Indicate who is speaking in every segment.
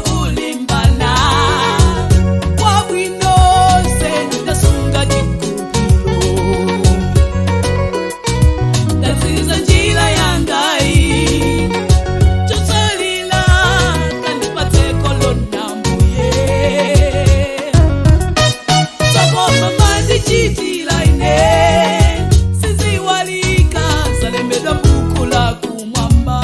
Speaker 1: Kulimbana kwabwino sendasunga chikhulupiro, ndatsiriza njira yangayi, chotsalira kandipatseko lona mbuye. Zokoma mandichitira ine siziwalika, zalembedwa mbuku la kumwamba.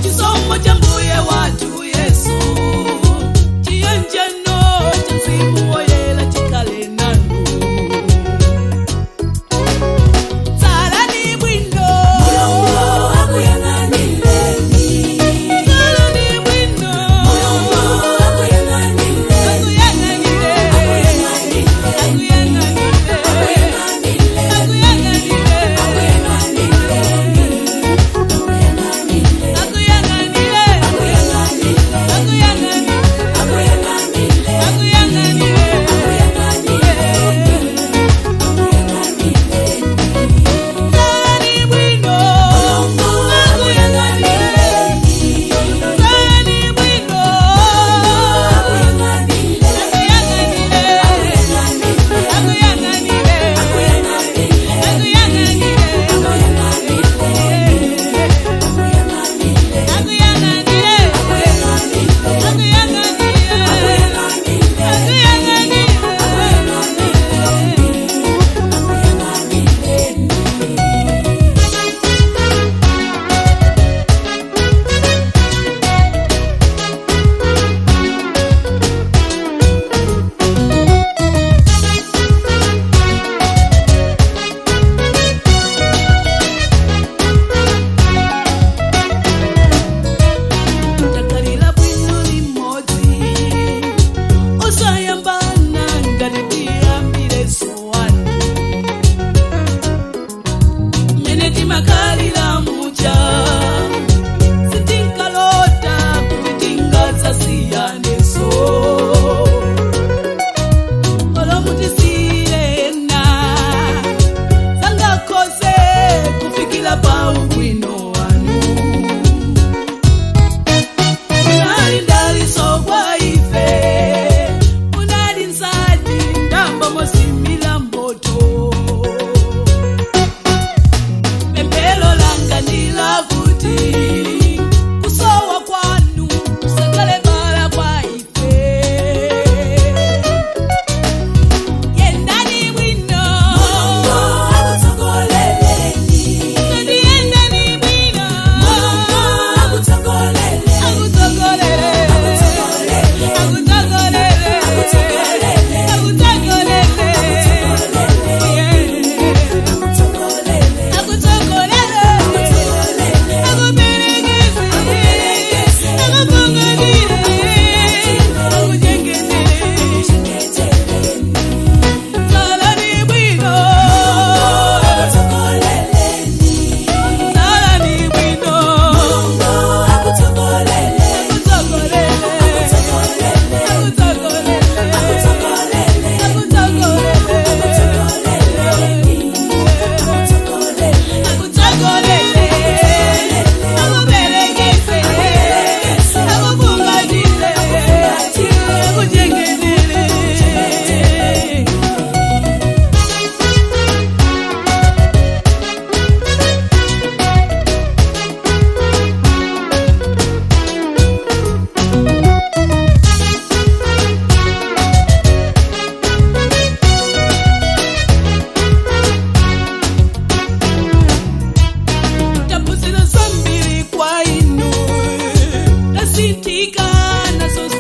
Speaker 1: Chisomo cha mbuye wathu Yesu, chiyanjano cha Mzimu Woyera chikhale nanu. Tsalani bwino.
Speaker 2: Mulungu akuyang'anireni.
Speaker 1: Tsalani bwino.
Speaker 2: Mulungu akuyang'anireni.
Speaker 1: Akuyang'anire.
Speaker 2: Akuyang'anire.
Speaker 1: Akuyang'anire.
Speaker 2: Akuyang'anire.
Speaker 1: Akuyang'anire.
Speaker 2: Akuyang'anireni.
Speaker 1: Akuyang'anire.
Speaker 2: Akuyang'anire.
Speaker 1: Akuyang'anire.
Speaker 2: Akuyang'anire.
Speaker 1: Akuyang'anire.
Speaker 2: Akuyang'anire.
Speaker 1: Tsalani bwino.
Speaker 2: Mulungu akuyang'anireni.
Speaker 1: Tsalani bwino.
Speaker 2: Akuyang'anire.
Speaker 1: Akuyang'anire.
Speaker 2: Akuyang'anire.
Speaker 1: Akuyang'anire.
Speaker 2: Akuyang'anire.
Speaker 1: Akuyang'anire.
Speaker 2: Akuyang'anire.
Speaker 1: Akuyang'anire.
Speaker 2: Akuyang'anire.
Speaker 1: Akuyang'anire. Takalira bwino limodzi, osayambana ngati tiyambire sowani mmene timakalira muja. Sitinkalota kuti tingadzasiyaneso, olomutisiyena sangakhoze kufikira pa ubwino wanu. Munali ndaliso kwa ife, munali nsati ndamba mosimila mboto. Pemphero langa ndilakuti kusowa kwanu kusakhale bala kwa ife. Yendani bwino.
Speaker 2: Mulungu akutsogolereni.
Speaker 1: Kodi yendani bwino.
Speaker 2: Mulungu akutsogolereni.
Speaker 1: Akutsogolereni.
Speaker 2: Akutsogolereni.
Speaker 1: Akutsogolereni.
Speaker 2: Akutsogolereni.
Speaker 1: Akutsogolereni.
Speaker 2: Akutsogolereni.
Speaker 1: Akutsogolereni.
Speaker 2: Akutsogolereni.
Speaker 1: Akuperekeze.
Speaker 2: Akuperekeze.
Speaker 1: Akufungatire. Akuchengetere.
Speaker 2: Akuchengetereni.
Speaker 1: Tsalani bwino.
Speaker 2: Akutsogolereni.
Speaker 1: Tsalani bwino.
Speaker 2: Mulungu akutsogolereni.
Speaker 1: Akutsogolereni.
Speaker 2: Akutsogolereni.
Speaker 1: Akutsogolereni.
Speaker 2: Akutsogolereni.
Speaker 1: Akutsogolereni.
Speaker 2: Akutsogolereni.
Speaker 1: Akutsogolereni. Akuperekeze. Akufungatire. Akuchengetere. Taphunzira zambiri kwa inu, tasinthika nazo.